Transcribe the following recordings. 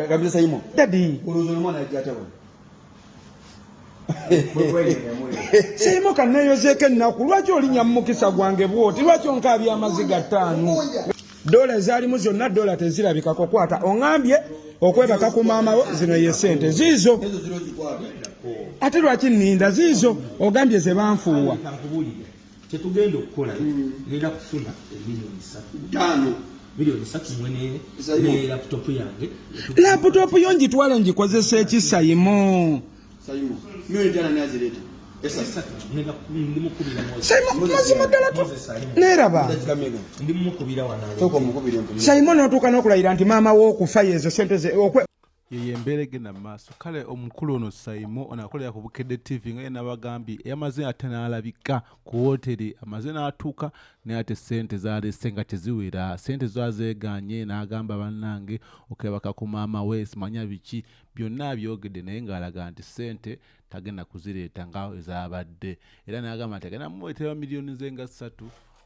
Gambye Saimo. Daddy. Olowooza ono omwana ajja atya wano? Saimo kanneeyozeeko ennaku, lwaki olinya mu mukisa gwange bw'oti? Lwaki onkaabya amaziga ttaano? Dola ezaalimu zonna dola tezirabikako. Kwata oŋambye okwebaka ku maama wo, zino ye ssente ziizo. Ezo ziro zikwata. Ate lwaki nninda ziizo? Ogambye ze banfuuwa. Kankubuulire kyetugenda okukola, ngenda kufuna emiliyoni 3. 5. Miliyoni 3 mwene Saimo. ne laptop yange. Laputopu yo ngitwale ngikozesa ekisayimu. Saimo. Miliyoni 5 ani azireeta? Esatu. 3 ngenda ndimukubira Moses. Saimo mazima ddala Moses alimu. neeraba. Dakika mmeka? Ndimukubira wano. Sooka omukubire mpulire. Saimo n'otuuka n'okulayira nti maama w'okufa yezo sente ze okwe Yeyo embeera egenda mu maaso. Kale omukulu ono Saimo ono akolera ku Bukedde TV, nga ye nabagambye yamaze ate n'alabika ku wooteri, amaze n'atuuka naye ate ssente zalese nga teziwera, ssente zo azeegaanye n'agamba bannange okwebaka ku maama we simanya biki byonna abyogedde, naye ng'alaga nti ssente tagenda kuzireeta nga ezaabadde, era n'agamba nti agenda mumuleetera miliyoni ze nga 3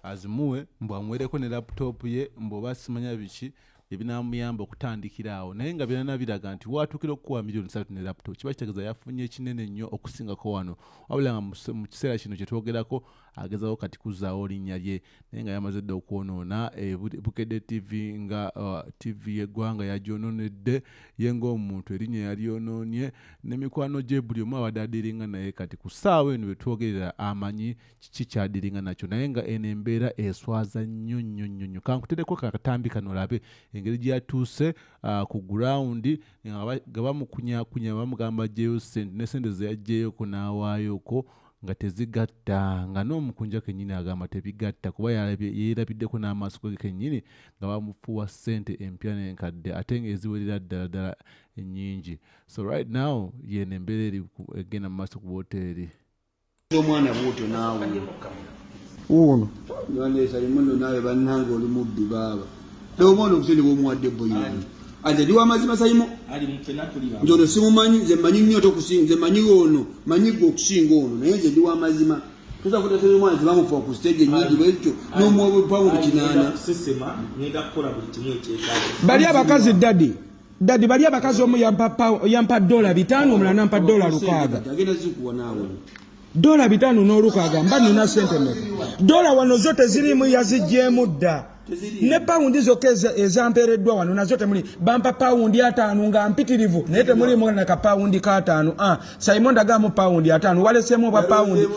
azimuwe mbu amuweereko ne laptop ye mbu oba simanya biki ebinaamuyamba okutandikira awo, naye nga byonna biraga nti waatuukira okukuwa miliyoni 3 ne laptop kiba kitegeeza yafunye kinene nnyo okusingako wano, wabula nga mu kiseera kino kye twogerako agezaako kati kuzzaawo linnya lye, naye nga yamaze dda okwonoona Bukedde TV nga TV y'eggwanga yagyonoonedde ye ng'omuntu, erinnya yalyonoonye ne mikwano gye buli omu abadde adiringa naye. Kati ku ssaawa eno wetwogerera amanyi kiki kyadiringa nakyo, naye nga eno embeera eswaza nnyo nnyo nnyo nnyo. Kankutereko akatambi kano olabe engeri gye yatuuse ku gurawundi nga bamukunyakunya, bamugamba aggyeyo ssente, ne ssente ze yaggyeyoko n'awaayoko nga tezigatta, nga n'omukunja kennyini agamba tebigatta kuba yeerabiddeko n'amaaso ge kennyini nga bamufuuwa ssente empya n'enkadde ate ng'eziwerera ddala ddala ennyingi. So right now yeno embeera eri egenda mu maaso ku woteeri. Omwana bwotyo naawe. Wuuno. Nwanesa imuno naawe bannange oli mubbi baaba. Leo omwana obusente bw'omuwadde boyini. Aze ndi w'amazima Saimo. Ali mu ffenna tuli ba. Nze ono simumanyi, nze mmanyi nnyo ate okusinga, nze mmanyi ono, mmanyi gwe okusinga ono, naye nze ndi w'amazima. Tosobola kuteesa omwana tebamufuuwa ku stage ennyingi bwezityo n'omuwa bupawundi 800. Ngenda kusesema, ngenda kukola buli kimu ekyetaagisa. Bali abakazi daddy. Daddy bali abakazi omu yampa $5 omulala nampa $6. Agenda zikuwa naawe. $5 n'olukaaga mba nina sente meka? Dola wano zo teziriimu, yaziggyemu dda, ne pawundi zokka ezampeereddwa wano nazo temuli. Bampa pawundi 50 nga mpitirivu, naye temulimu naka pawundi kataano. Ah, Simon, ndagamu pawundi 50, waleseemu obwa pawundi,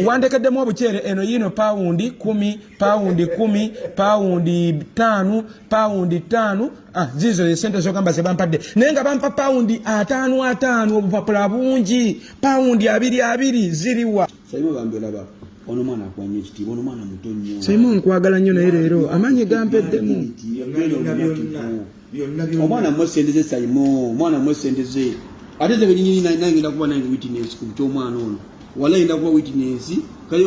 wandekeddemu obukyere. Eno yiino pawundi 10, pawundi 10, pawundi 5, pawundi 5. Ah, zizo esente zogamba ze bampadde, naye nga bampa pawundi 50 50, obupapula bungi, pawundi 20 20 ziriwa? Saimo bambi olaba ono omwana akwanya ekitiibwa, ono omwana muto nnyo. Simon, nkwagala nnyo, naye leero amaanyi gampeddemu. Byonna byonna. Omwana muwe sente ze Saimo, omwana muwe sente ze. Ate nze kenyini nange ngenda kuba nange witness ku ky'omwana ono. Wala ngenda kuba witness. Kale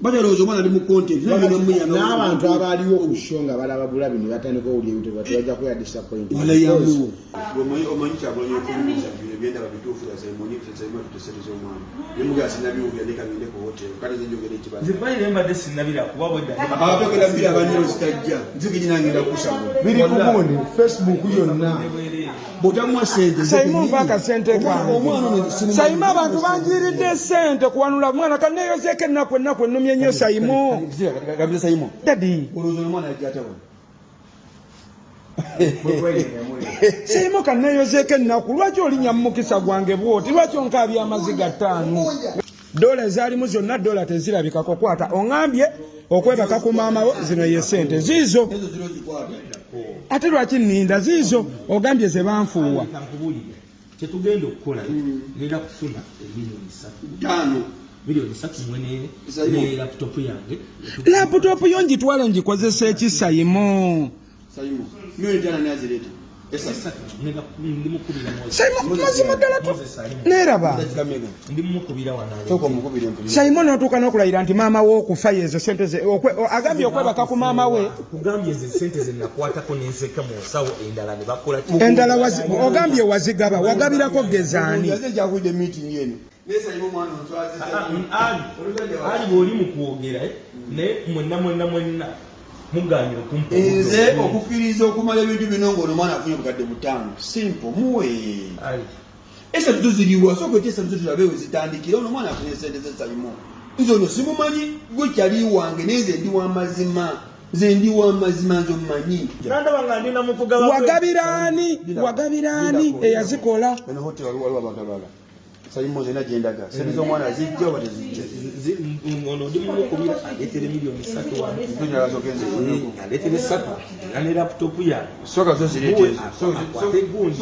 batalowooza omwana ali mu content, naye ngenda muyamba. N'abantu abaaliwo ku show nga balaba bulabi ne batandika owulira ebintu bati bajja kuya disappoint. Wala yamu. Omanyi kyagulanyi okubuuza bino ebyendaba bituufu ya Simon, Simon tutte sente z'omwana. Ne mugamba sinnabiwulira, leka ngende ku hotel. Kale nze njogera ekibala. Nze bayire mbadde sinnabira kuba bwedda. Abatogera biraba nnyo zitajja. Nze kenyini ngenda kusaba. Biri ku gundi Facebook yonna. Bw'otamuwa sente. Saimu, mpa akasente kange. Omwana ono simumanyi. Saimu, abantu banjiiridde sente kuwanula mwana. Kanneeyozeeko ennaku, ennaku ennumye nnyo Saimu. Gambye Saimo. Daddy. Olowooza ono omwana ajja atya wano? Saimu kanneeyozeeko ennaku, lwaki olinya mu mukisa gwange bw'oti? Lwaki onkaabya amaziga ttaano? Dola ezaalimu zonna dola tezirabikako. Kwata oŋambye okwebaka ku maama wo, zino ye ssente ziizo. Ezo ziro zikwata. Ate lwaki nninda ziizo? Ogambye ze banfuuwa. Kankubuulire kyetugenda okukola, ngenda kufuna emiliyoni 3. 5. Miliyoni 3 mwene Saimo. ne laptop yange. Laputopu yo ngitwale ngikozesa ekisayimu. Saimo. Miliyoni 5 ani azireeta? Esatu. 3 ngenda ndimukubira Moses. Saimo mazima ddala Moses alimu. neeraba. Dakika mmeka? Ndimukubira wano. Sooka omukubire mpulire. Saimo n'otuuka n'okulayira nti maama w'okufa yezo sente ze agambye okwebaka ku maama we. Kugambye nze sente ze nakwatako nenzeka mu nsawo endala ne bakola ki? Endala ogambye wazigaba, wagabirako gezaani? Yaze kyakudde meeting eno. Naye Saimo omwana ontwaziza. Ali ali bw'oli mu kwogera, naye mwenna mwenna mwenna. Muganye okumpa Nze okukkiriza okumala ebintu bino ng'ono omwana afunye 5,000. Simple, muwe. Esatu zo ziriwa? Sooka oti esatu zo tulabe we zitandikira. Ono omwana afunye sente ze Saimo. Nze ono simumanyi, gwe kyali wange, naye nze ndi wa mazima. Nze ndi wa mazima, nze ommanyi. Nandaba nga ndi namukugaba. Wagabiraani? Wagabiraani eyazikola? Eno hotel waliwo abantu abalala. Saimo nze nagyendaga. Sente z'omwana zijja oba tezijja? Ono ndi mumukubira aleetere 3 million wano. Njagala sooka nzifuneko. Aleetere 3 era ne laptop yange. Sooka zo zireete ezo. Akwate gundi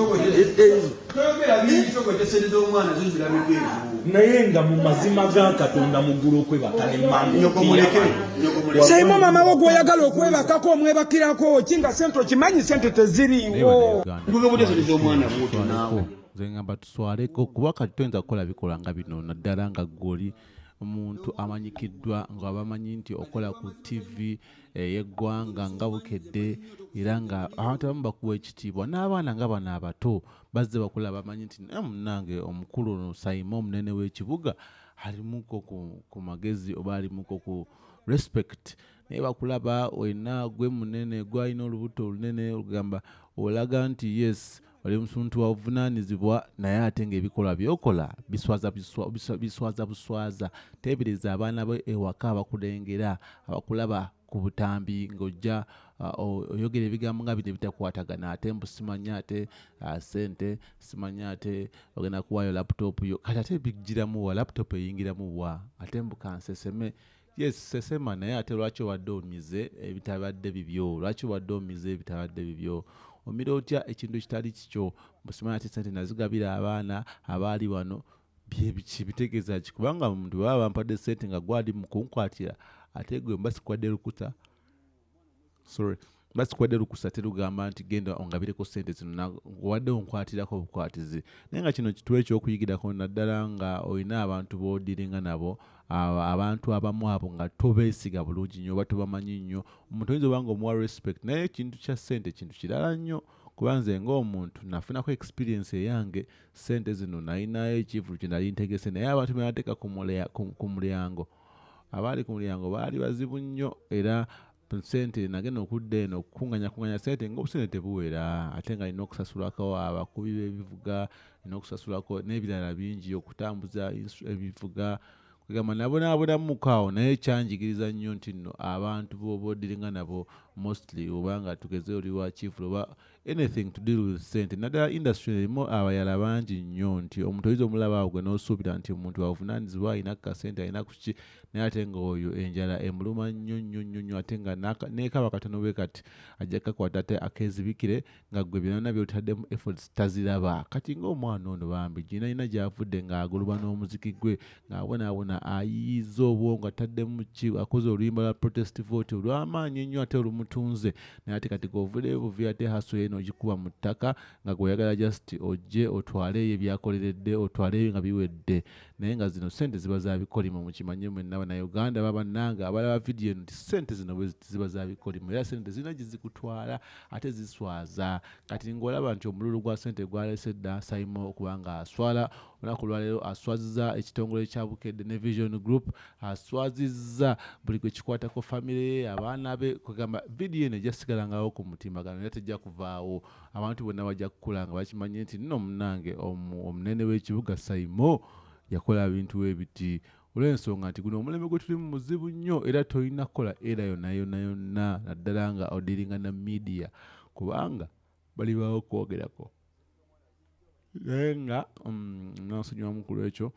ezo. Toyogera bingi, sooka ojje sente z'omwana zo zirabika ezo. Naye nga mu mazima ga Katonda muggulu okwebaka ne Nyoko muleke, nyoko muleke. Saimo, mama wo gwoyagala okwebakako omwebakirako ki nga sente okimanyi sente Naye teziriiwo? Bannayuganda, Nkuga butya sente z'omwana bw'otyo naawe? Nze ngamba tuswaleko, kuba kati toyinza kukola bikolwa nga bino, naddala nga ggwe oli omuntu amanyikiddwa, nga bamanyi nti okola ku TV ey'eggwanga nga Bukedde, era nga abantu abamu bakuwa ekitiibwa, n'abaana nga bano abato bazze bakula bamanyi nti naye munnange omukulu ono Saimo omunene w'ekibuga alimuko ku magezi oba alimuko ku respect. Naye bakulaba wenna gwe munene, gwalina olubuto olunene, olugamba olaga nti yes, oli muntu wabuvunaanyizibwa, naye ate ng'ebikolwa by'okola biswaza, biswaza buswaza. Teebereza abaana bo ewaka abakulengera, abakulaba ku butambi ng'ojja oyogera ebigambo nga bino ebitakwatagana, ate mbu simanya ate sente, simanya ate ogenda kuwaayo laptop yo. Kati ate bijjiramu wa? Laptop eyingiramu wa? Ate mbu kanseseme. Yes, sesema, naye ate lwaki obadde omize ebitabadde bibyo? Lwaki obadde omize ebitabadde bibyo? Omira otya ekintu ekitali kikyo? Mbusimanya ate sente nazigabira abaana abaali wano. Byebiki? Bitegeeza ki? Kubanga omuntu bwe baba bampadde sente nga gwali mu kunkwatira, ate gwe mba sikwadde lukuta, sorry, mba sikwadde lukusa terugamba nti genda ongabireko sente zino, obadde onkwatirako obukwatizi. Naye nga kino kituwa ekyokuyigirako, naddala nga olina abantu b'odiringa nabo, abantu abamu abo nga tobeesiga bulungi nnyo oba tobamanyi nnyo. Omuntu oyinza oba nga omuwa respect, naye ekintu kya ssente kintu kirala nnyo, kuba nze ng'omuntu nafunako experience eyange. Ssente zino nalinayo ekivulu kye nali ntegese, naye abantu be nateeka ku mulyango, abaali ku mulyango baali bazibu nnyo, era sente nagenda okudda eno okukunganya kunganya sente ng'obusente tebuwera, ate nga nina okusasulako abakubi b'ebivuga, nina okusasulako n'ebirala bingi, okutambuza ebivuga, kugamba nabonaabonamuko awo. Naye kyanjigiriza nnyo nti nno abantu b'oba odiringa nabo mostly, oba nga tugeze oli wa kivulu oba anything to deal with sente, naddala industry erimu abayala bangi nnyo, nti omuntu oyinza omulaba awo gwe n'osuubira nti omuntu avunaanyizibwa, alina kasente, alina kuki, naye ate nga oyo enjala emuluma nnyo nnyo nnyo nnyo, ate nga neekaba katono bwe kati ajja kakwata ate akeezibikire, nga gwe byonna by'otaddemu efforts taziraba. Kati ng'omwana ono bambi gina yina gy'avudde ng'aguluba n'omuziki gwe, ng'abonaabona, ayiyiza obwongo, ataddemu ki, akoze oluyimba lwa protest vote olw'amaanyi ennyo ate olumutunze, naye ate kati g'ovuddeyo buvi, ate hustle eno ogikuba mu ttaka, nga gw'oyagala just ojje otwale eyo ebyakoleredde, otwaleyo nga biwedde. Naye nga zino sente ziba za bikolimo. Mukimanye mwenna Bannayuganda babannange abalaba vidiyo eno nti sente zino bwe ziti ziba za bikolimo, era sente zirina gye zikutwala ate ziswaza. Kati ng'olaba nti omululu gwa sente gwalese dda Saimo okuba nga aswala olunaku olwaleero, aswaziza ekitongole kya Bukedde ne Vision Group, aswazizza buli gwe kikwatako, famire ye, abaana be. Kwegamba vidiyo eno ejja sigalangawo ku mutimbagano era tejja kuvaawo. Abantu bonna bajja kukula nga bakimanye nti nno munnange omunene w'ekibuga Saimo yakola bintu ebiti, olw'ensonga nti guno omulembe gwe tulimu muzibu nnyo, era tolina kukola era yonna yonna yonna, naddala nga odiringa na media, kubanga balibaawo okwogerako. Naye nga nansonyiwa mukulu ekyo,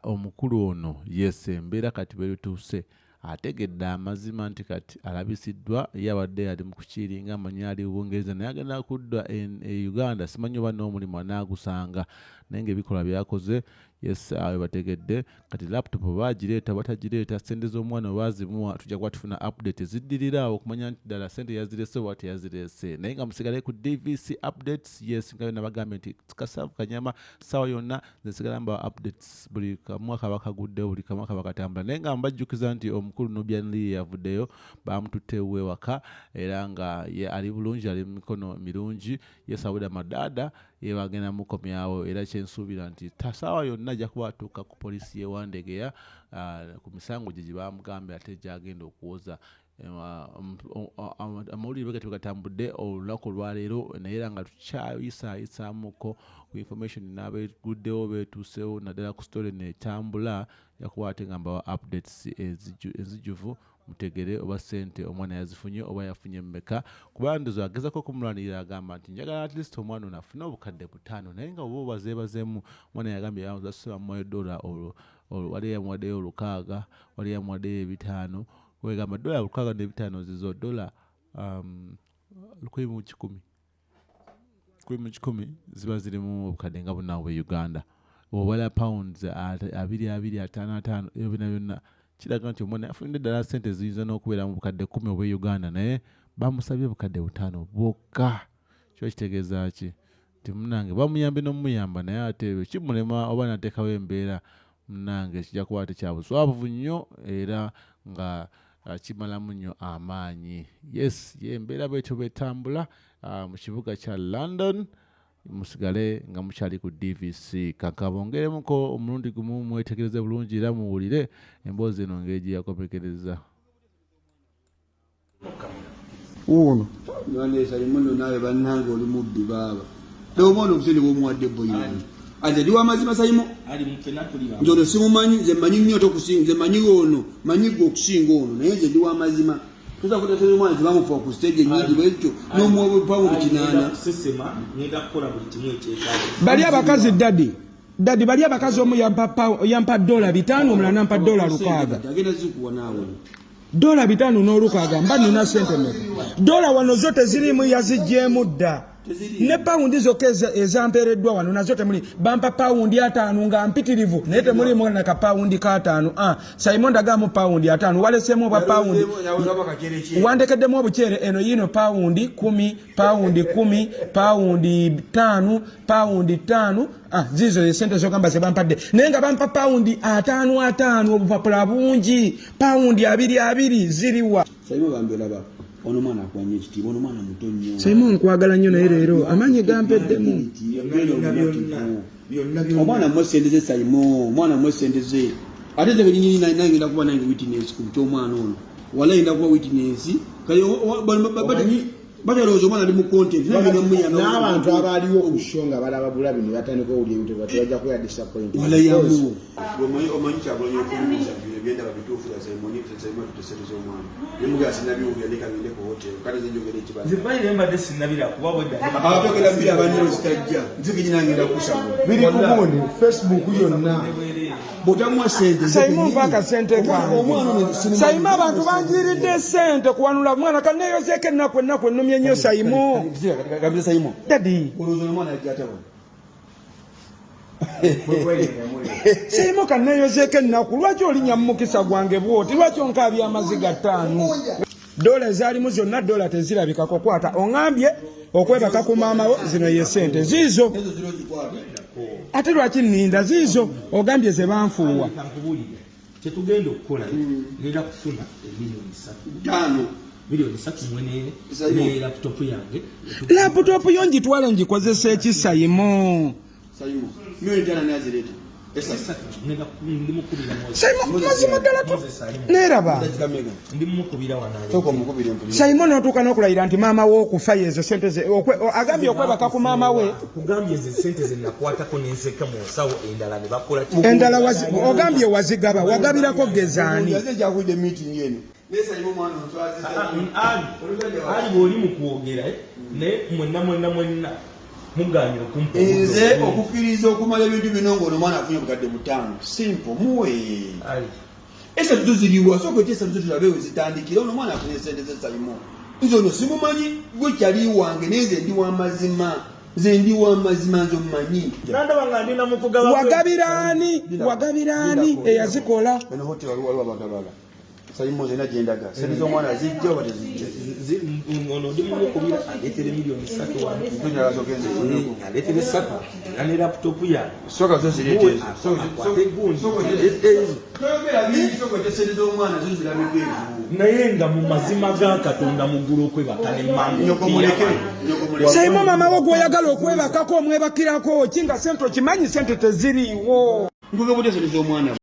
omukulu ono, yes, embeera kati bwetuuse ategedde amazima nti kati alabisiddwa. Ye abadde ali mu kukiringa, amanyi ali Bungereza, naye agenda kudda e Uganda, simanyi oba n'omulimu anaagusanga, naye ng'ebikolwa byakoze, yes, awe bategedde. Kati laptop oba agireeta batagireeta, sente z'omwana oba azimuwa, tujja kuba tufuna update eziddirira awo okumanya nti ddala sente yazireese oba teyazireese. Naye nga musigale ku DVC updates. Yes, nga byonna bagambye nti kasavu kanyama, ssaawa yonna nze nsigala mbawa updates buli kamu akaba kaguddewo, buli kamu akaba katambula. Naye nga mbajjukiza nti omukulu Nubian Lee yavuddeyo, bamututte ewuwe waka, era nga ye ali bulungi, ali mu mikono mirungi. Ye Sauda Madaada ye bagenda mukomyawo, era kyensuubira nti tasaawa yonna ajja kuba atuuka ku poliisi y'e Wandegeya ku misango gye gye bamugambye ate gyagenda okuwoza. Amawulire bwe gatyo gatambudde olunaku olwaleero, naye era nga tukyayisaayisamuko ku information n'abeguddewo betuusewo, naddala ku story netambula. Nja kuba ate nga mbawa updates ezijjuvu, mutegere oba sente omwana yazifunye oba yafunye mmeka, kuba ndozo agezako okumulwanirira, agamba nti njagala at least omwana ono afune obukadde 5, naye nga oba obazeebazeemu. Omwana yagambye bamuwayo dola olwo, wali yamuwaddeyo 6, wali yamuwaddeyo 5. Wegamba dola 6 n'ebitaano zizo dola 1100, 1100 ziba zirimu obukadde nga buna bwe Uganda. Obala pounds abiri abiri, ataano ataano, ebyo byonna byonna kiraga nti omwana yafunidde ddala sente ziyinza n'okubeera mu bukadde 10 obwe Uganda, naye bamusabye obukadde 5 bwokka. Kiba kitegeeza ki? Nti munange bamuyambe n'omuyamba, naye ate bwe kimulema oba nateekawo embeera, munange kijja kuba ate kya buswavu nnyo era nga kimalamu nnyo amaanyi. Yes, ye embeera bwetyo bwetambula mu kibuga kya London. Musigale nga mukyali ku DVC. Kankabongeremuko omulundi gumu, mwetegereze bulungi era muwulire emboozi eno ngeri gye yakomekereza. Wuuno nane Sayimuno, naawe bannange oli mubbi baaba. Leo omwana obusente bwomuwadde boyini aze ndi wamazima. Sayimo, nze ono simumanyi, nze mmanyi nnyo tokusinga, nze manyi ono, manyi gwe okusinga ono, naye nze ndi wamazima. Tuza kuteeseza omwana tebamufa ku stage ennyingi bwekyo n'omuwa pawundi 8. Kusesema ngenda kukola buli kimu ekyetaagisa. Bali abakazi, daddy, daddy, bali abakazi, omu yampa dola 5, omulala nampa dola 6. Agenda zikuwa naawe. Dola 5 n'olukaaga, mba nina sente meka? Dola wano zo teziriimu, yaziggyemu dda. Ne pawundi zokka ezampeereddwa wano nazo temuli. Bampa pawundi 50 nga mpitirivu, naye temulimu naka pawundi kataano. Ah, Simon, ndagamu pawundi 50, waleseemu obwa pawundi, wandekeddemu obukyere. Eno yiino pawundi 10, pawundi 10, pawundi 5, pawundi 5. Ah, zizo esente zogamba zebampadde, naye nga bampa pawundi 50 50, obupapula bungi, pawundi 20 20, ziriwa? Sayimo bambi, olaba ono omwana akwanya ekitiibwa, ono omwana muto nnyo. Simon, nkwagala nnyo, naye leero amaanyi gampeddemu. Omwana muwe sente ze. Sayimo, omwana muwe sente ze. Ate ze benyini nange ngenda kuba nange witness ku ky'omwana ono. Wala ngenda kuba witness. Kale batalowooza omwana ali mu content, naye ngenda muyamba. N'abantu abaliwo ku show nga balaba bulabi ne batandika owulira ebintu, tebajja kuya disappoint. Wala yamu omanyi Kyagulanyi okumbuuza bino ebyendaba bituufu ya Simoni, Simoni tutte sente z'omwana nemugaa sinabiwulira, leka ngende ku hotel kale nze njogera ekibala. Nze bayire mbadde sinnabira kuba bwedda. Abatogera biri abanyiro zitajja, nze kenyina ngenda kusabula. Biri ku gundi Facebook yonna. Bw'otamuwa sente nze Saimu, kennyini. mpa akasente kange. Omwana ono simumanyi. Saimu, abantu banjiiridde sente kuwanula mwana. Kaneeyozeeko ennaku, ennaku ennumye nnyo, Saimu. Gambira Saimu. Daddy. Olowooza ono omwana ajja atya wano? Saimu, kaneeyozeeko ennaku. Lwaki olinnya mu mukisa gwange bwoti? Lwaki onkaabya amaziga 5? Dola ezaalimu zonna dola tezirabikako. Kwata, oŋambye okwebaka ku maama wo. Zino ye sente ziizo. Ezo ziro zikwata. Ate lwaki nninda? Ziizo ogambye ze banfuuwa. Kankubuulire kyetugenda okukola. Ngenda kufuna emiliyoni 3. 5. Miliyoni 3 mwene ne laptop yange. Laptop yo ngitwale ngikozesa eki, Saimu? Saimu, miliyoni 5 nazireeta. 3 ngenda ndimukubira Moses. Saimu, mazima ddala Moses ali neeraba. Dakika meka? Ndimukubira wano. Sooka omukubire mpulire. Saimu, n'otuuka n'okulayira nti maama we okufa yezo sente ze agambye okwebaka ku maama we. Kugambye nze sente ze nakwatako nenzeka mu nsawo endala ne bakola ki? Endala ogambye wazigaba, wagabirako gezaani? Yaze nkyakuyidde meeting eno. Naye Saimu, omwana ontwaziza. Ali ali bw'oli mu kwogera, naye mwenna mwenna mwenna muganye okumpa Nze obudde. okukkiriza okumala ebintu bino ng'ono omwana afunye obukadde 5, simple, muwe. Ali. Esatu zo ziriwa? Sooka oti esatu zo tulabe we zitandikira. Ono omwana afunye sente ze. Saimu, nze ono simumanyi, gwe kyali wange, naye nze ndi w'amazima, nze ndi w'amazima, nze omumanyi. Nandaba nga ndi namukugaba. Wagabiraani? Wagabiraani eyazikola? Eno hotel waliwo abantu abalala. Saimu, nze nagyendaga sente z'omwana zijja oba tezijja? Ono ndi mumukubira aleetere miliyoni 3 wano. Ntonyala sooka nze. Aleetere 3 era ne laptop yange. Sooka zo zireete ezo. Akwate gundi ezo. Toyogera bingi, sooka ojja sente z'omwana zo zirabika ezo. Naye nga mu mazima ga Katonda mugulu okwebaka ne mama. Nyoko muleke, nyoko muleke. Saimu, maama wo gwoyagala okwebakako omwebakirako ki nga sente okimanyi sente teziriiwo? Nkuga butya sente z'omwana?